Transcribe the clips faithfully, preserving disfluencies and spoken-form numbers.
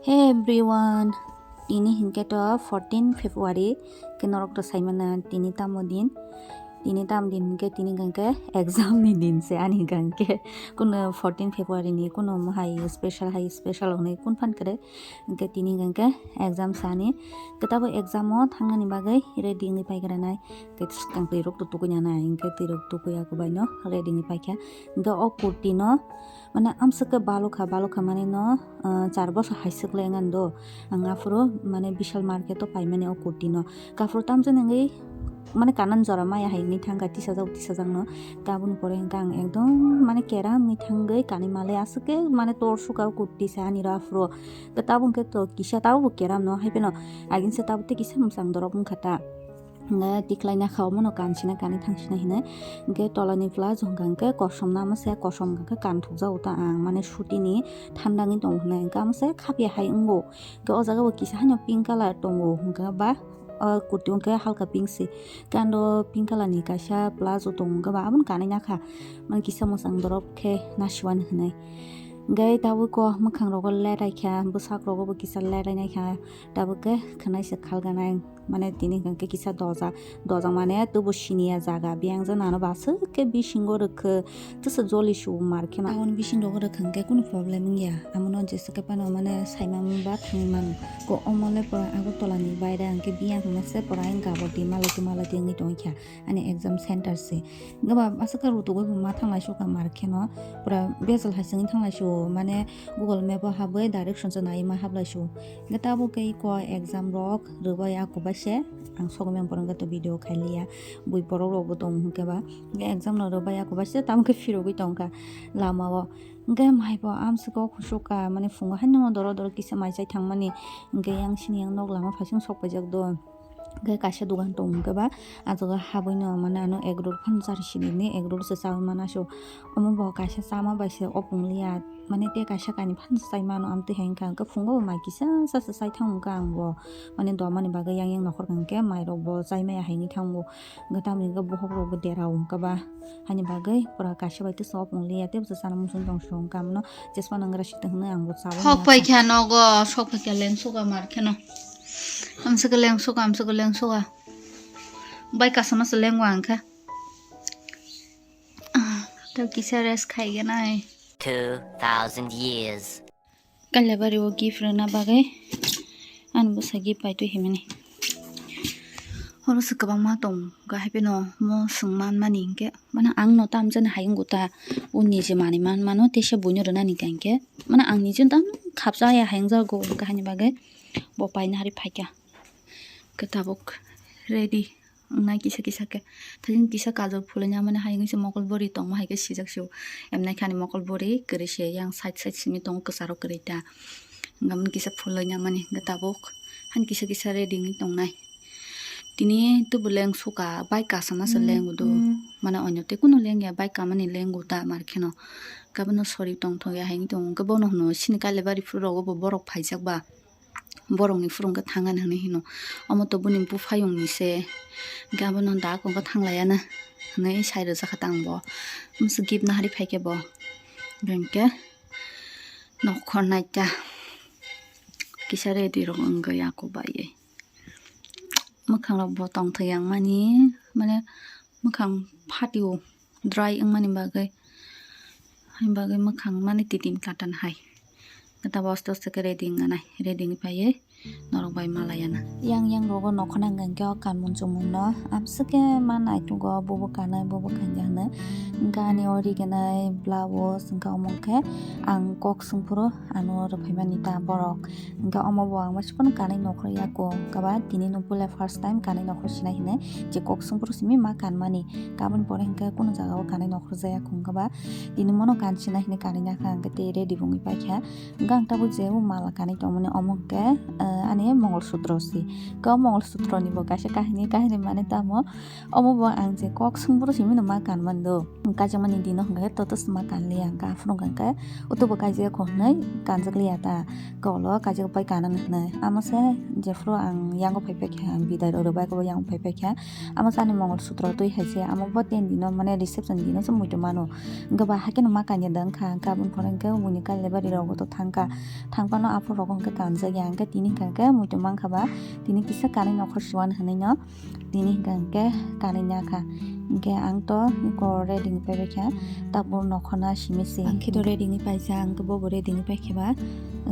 Hey everyone, tini hinkhe to fourteen February, khe norok to saimana tini tamo din, tini tamo din hinkhe tini hinkhe exam ni din se ani hinkhe kuno fourteen February ni kuno mohai special hai special hwnwi kun phan kre hinkhe tini hinkhe exam sani khe tabo exam o thangnani bagwi ready wngwi pai kre nai khe swkang twi rok to tukui nai hinkhe twi rok tukui ya kubai no ready wngwi paikha hinkhe o kurti no Mane amswk khe balokha, balokha mane no, ah, char bosor hai swk le wngani do. Ang aphuru mane Vishal market o paimani o kurti no. Kaphuru tamjani wngwi mane kanan jora maya hai wngwi thangkha tisajak, tisajak no. Taboni pore hwnkhe ang ekdom mane keram wngwi thangwi kanwi male aswk khe mane tor sukha o kurti se ani ro aphuru. Khe tabuk khe to kisa tabuk bo keram no hai phano agini se tabuk tei kisa mwchang dorop wngkha ta. Hingke tiklai na kha omono kansina kani thangsina hinui. Hingke tola ni pla jong hingke kosom na masa kosom hingke kan thukjago ta ang mane suti ni thanda wngwi tongo hinui hingke amsa khapya hai wngo. Hingke o jaga bo kisa haino pink colour tongo hingke ba o kurti hingke halka pink se. Hingke ando pink colour ni kaisa pla jo tongo hingke ba abono kanui na kha mane kisa mwchang dorop khe nasiwani hinui. Hingke tabuk o mwkhang rogo lerai kha bwsak rogo bo kisa lerai nai kha tabuk khe khwnai se khalganai. Mane tini hwnkhe kisa doja, doja mane tubu siniya jaga biyang jani ano baswk khe bisingo rwkhe tesa joli subo mar kheno. Aboni bisingo rwkha hwnkhe kunu problem wngya. Amono jeswk khe phano mane saimano ba thangwi mano. Ko omo le pura Agartala ni baire hwnkhe biyang hwnma se pura hwnkha abo di malati malati wngwi tongkha ani exam center se. Hwnkhe ba aswk khe rutugwi bo ma thanglai sukha mar kheno pura bejal hai se wngwi thanglai sio mane Google Map o habwi direction se naiwi ma hablai sio. Hwnkhe tabuk khe iko exam rok rwbai ako bai se ang sogwi mano borok hwnkhe to video khailiya bui borok rok bo tong hwnkhe ba hwnkhe exam no rwbai ako bai se tamo khe phirogwi tongkha lama o hwnkhe mai bo amswk o khusuk ka mane phungo haino doro doro kisa mai chai thangmani hwnkhe yang sini yang nok lama phaising sok paijak do hwnkhe kaisa dogan tong hwnkhe ba ah jaga habwi no mane ano egg roll phano chari sini ni egg roll se chawi mana so omo bo kaisa chama bai se opung liya. Mane tei kaisa kainwi phano chai mano, amtwi hai wngkha hwnkhe phungo bo mai kisa sa se chai thang wngkha ang bo. Mane doma ni bagwi yang yang nokhor hwnkhe mai rok bo chai maya hai wngwi thango. Hwnkhe tamoni hwnkhe bokhok rok bo dera wngkha ba. Haini bagwi pura kaisa bai tei sok wng liya tei bwsa chana muchung tong song wngkha, amno chesma nangra sitwng hwnwi ang bo chawui. Sok pai kha nogo, sok pai kha leng suka mar kheno. Amswk leng suka, amswk leng suka. Bai kasama se leng wang kha. Ah, to kisa rest khai gana hai. Two thousand years. Kailabari o gift rwna bagwi ani bwsa gift pai twi himani. Oro se kwbangma tongo, haiphano mo swng manmani hinkhe, mane ang no tamjani hayung guta o nije manwi man mano, teisa buino rwnani hinkhe, mane ang nije tam khapsa ya hayung jago, hinkhe haini bagwi bo paina hari phaikha. Khe tabuk ready. Wngnai kisa kisa khe. Thaichung kisa kajol phulwi namani hai wngwi se mokol bwrwi tongma hai khe sijak sio. Emnai khe ani mokol bwrwi kwrwi se yang side side simi tongo kwcharo kwrwi ta. Hwnkhe kisa phulwi namani hwnkhe tabuk hani kisa kisa ready wngwi tongnai. Tini tubu leng suka bike kasama se leng udo. Mane onyo tei kunu leng ya bike kamani leng uta mar kheno. Hwnkhe bono sori tongthok ya hai wngwi tongo. Hwnkhe bono hwno sini Kailabari phuru rogo bo borok phaijak ba. Borokni phuru hwnkhe thangani hwnwi hino. Omo to boni buphayungni se. Hwnkhe abono dak hwnkhe thanglaiya na hwnwi sai rwjakha tang bo. Amswk gift naharwi phaikhe bo. Hwnkhe nokhor naita kisa ready rok wngwi ako baiwi. Mwkhang rok bo tongthok yang mani mane mwkhang phatio dry wngmani bagwi, haini bagwi mwkhang mani titin katan hai. Khe tabuk aste aste khe ready wngna nai, ready wngwi phaiwi norok bai malaiya na. Yang yang rogo nokhorna hwnkha hwnkhe o kanmung chumung no amswk khe ma naithogo, bobo kanai, bobo kanya hwnwi. Hwnkhe ani o rigenai blouse hwnkhe omo khe ang kok swngphuru ano rwphaimani ta borok. Hwnkhe omo bo ang masa phano kanwi nokhor ya kung kaba tini no puila first time kanwi nokhor sinai hinwi je kok swngphuru simi ma kanmani kaboni pore hwnkhe kunu jaga o kanwi nokhor jaya kung kaba tini mono kan sinai hinwi kanwi nakha hwnkhe tei ready bo wngwi paikha hwnkhe ang tabuk je o mala kanwi tongmani omo hwnkhe ani mongol sutro si hwnkhe o mongol sutro ni bo kaisa kahini kahini mane tamo omo bo ang je kok swngphuru simi no ma kanmani do. Kaijakmani dino hwnkhe toto sima kanliya, hwnkhe aphuru hwnkhe utubo kaijak kho hwnwi kanjakliya ta, kolo kaijak pai kanani hwnwi. Amo se jephuru ang yango phai paikha, bidai rw rwbai khe bo yango phai paikha. Amo se ani mongol sutro twi hai se, amo bo ten dino mane reception dino se muitu mano. Hwnkhe ba hakhe no ma kanya da wngkha, hwnkhe aboni pore hwnkhe buini Kailaibari rogo to thangkha. Thangphano aphuru rogo hwnkhe kanjakya, hwnkhe tini hwnkhe muitu mankha ba, tini kisa kanwi nokhor siwan hwnwi no. Tini hwnkha hwnkhe kanwi nakha. Hwnkhe ang to eko ready wngwi paibaikha, tabuk nokhorna simi se. Ang khe to ready wngwi paisa, ang khe bobo ready wngwi paikha ba,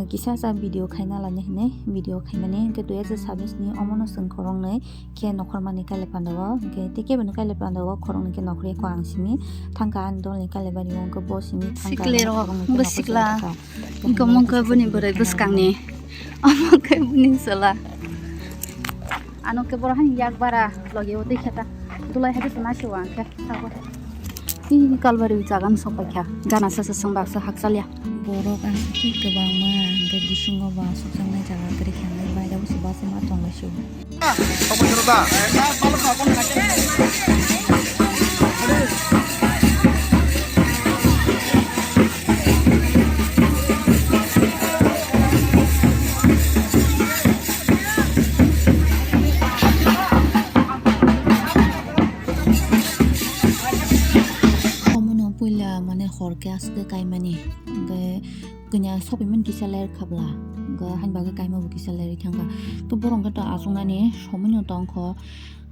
kisa sa video khaina laina hinwi video khaimani. Hwnkhe dui hajar sabis ni omono chwng khoroknwi khe nokhormani Kailai panda o. Hwnkhe tei keboni Kailai panda o khoroknwi khe nokhorya kho ang simi. Thangkha ani dolni Kailaibari o, hwnkhe bo simi thangkha. Sikle rok, hwnkhe sikla. Hwnkhe omo khe boni bwrwi bwskangni. Omo khe boni chwla. Ano khe borok hani yak bara logi o twi khe ta. Dulai hai khe tuna se wang khe. Abo. Tini Kalbari jaga no sok pai kha. Gana sa sa swng baksa hakchal ya. Borok ang khe kwbangma hwnkhe bisingo bo aswk jaknai jaga kwrwi khe hwnwi bai da busi bus ma tong lai se o. Omono puila mane hor khe aswk khe kaimani, hwnkhe kanya sopimani kisa ler khabla, hwnkhe hani bagwi kaima bo kisa lerwi thangkha. To borok hwnkhe to achuknani somoino tongkho,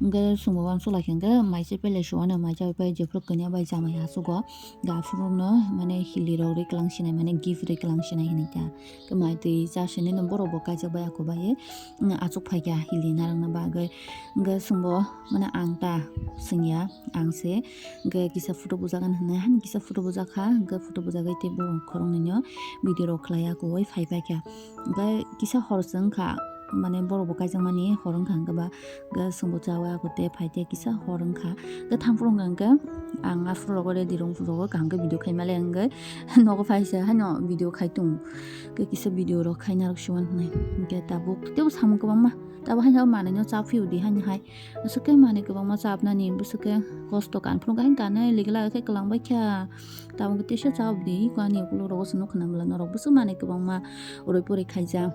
hwnkhe chwngbo uansuk lai khe hwnkhe maisa pele suana maisa bai jephuru kanya bai chamai achugo. Ga phuru no mane hili rok riklang sinai, mane gift riklang sinai hinwi ta. Khe mai twi cha sini no borok bo kaijak bai ako bai, mm, achuk phai kha hili narwkna bagwi. Hwnkhe chwngbo mane ang ta swngya, ang se hwnkhe kisa photo bujak ani hinwi, hani kisa photo bujak kha, hwnkhe photo bujagwi tei borok khoroknwi no video rok khlai ako bai phai pai kha. Hwnkhe kisa hor se wngkha, mane borok bo kaijakmani hor wngkha, hwnkhe ba hwnkhe chwngbo chaui ako tei phai tei kisa hor wngkha. Hwnkhe thang phuru hwnkha hwnkhe ang aphuru rogo ready rwng phuru rogo kaham khe video khai male hwnkhe nogo phai se haino video khai tongo. Hwnkhe kisa video rok khai narwk siwan hwnwi. Hwnkhe tabuk teibo samung kwbangma. Tabuk haino manwi no cha phiyodi haino hai. Aswk khe manwi kwbangma chapnani, bwswk khe kosto kan phuru khe haino kanwi ligla khe kwlangbai kha. Tabuk teisa chabdi, iko ani ukuluk rogo se nukha na bwla norok bwswk manwi kwbangma urui puri khaijak.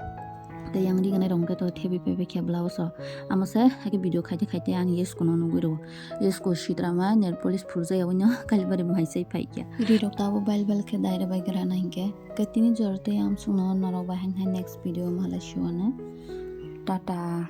Tei yang rignai rok hwnkhe to thebwi paibai khe bwla o so. Amo se hakhe video khaite khaite ani yesku no nugwi rwo. Yesku sitrama nail polish phurjak yaui no Kalibari mai chai phai khe. Ri rok tabuk bail bail khe daira bai gra na hinkhe. Khe tini jora tei amsuk no norok bai haino next video malai siwano. Tata.